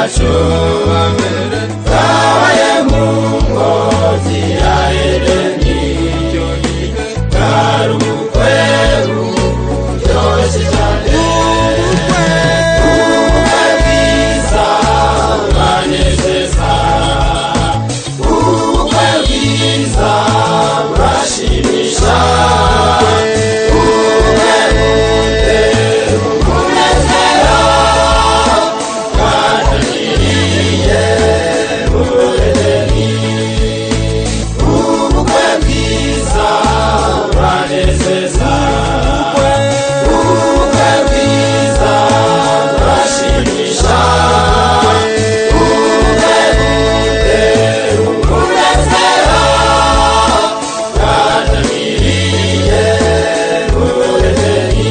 bwacu bwabaye mu ngobyi ya Edeni, bwari ubukwe buryoshye cyane. Ubukwe bwiza buranezeza, ubukwe bwiza burashimisha, ubukwe butera umunezero bwatangiriye muri Edeni. Ubukwe bwiza buranezeza, ubukwe bwiza burashimisha, ubukwe butera umunezero bwatangiriye muri Edeni.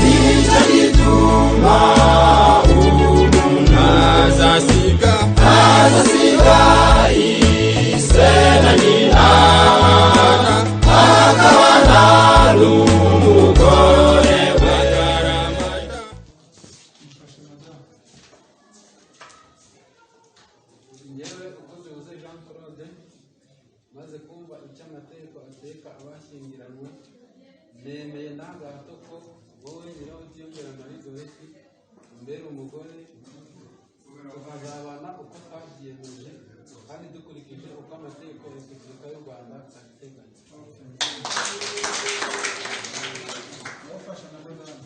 Nicyo gituma umuntu azasiga ise na nyina, akabana n'umugore we. Mfashe madamu. Njyewe Ukozibuze Jean Claude, maze kumva icyo amategeko ateka abashyingiranywe, nemeye nta gahato ko wowe Nyirabatiyongera Marie Goretti umbera umugore, tukazabana uko twabyiyemeje kandi dukurikije uko amategeko ya Repubulika y'u Rwanda abiteganya. Ndabafasha na madamu.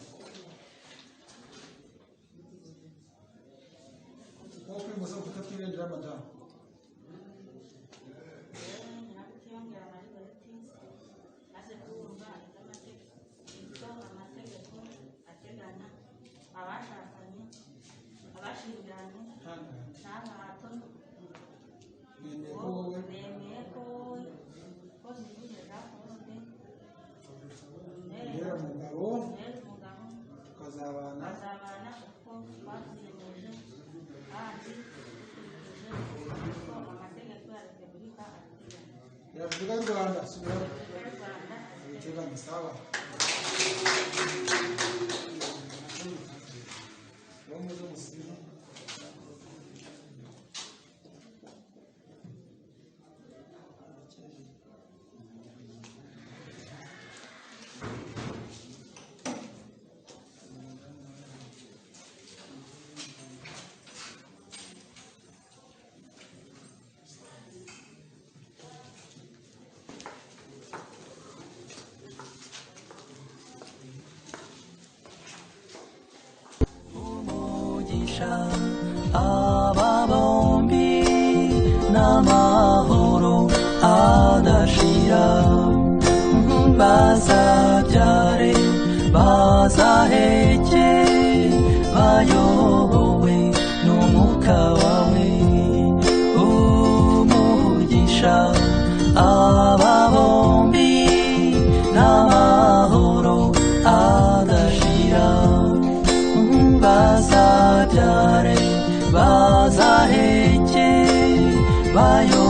Ukuboko kw'ibumoso gufata kw'ibendera, madamu. Nyirabutiyongera Marie Goretti, maze kumva icyo amategeko ateganya abashakanye, abashyingiranywe, Nta gahato. Nta gahato. Nemeye ko wowe Nemeye ko wowe Ukozibuze Jean Claude umbera umugabo, umbera umugabo, tukazabana tukazabana uko twabyiyemeje kandi dukurikije uko amategeko ya Repubulika abiteganya. Ya Repubulika y'u Rwanda, subiramo. Repubulika y'u Rwanda abiteganya. Abiteganya, sawa. Wowe muze musinye. Umugisha aba bombi n'amahoro adashira, bazabyare bazaheke bayobowe n'umwuka wawe. Umugisha aba bombi n'amahoro adashira, bazabyare bazaheke bayobowe.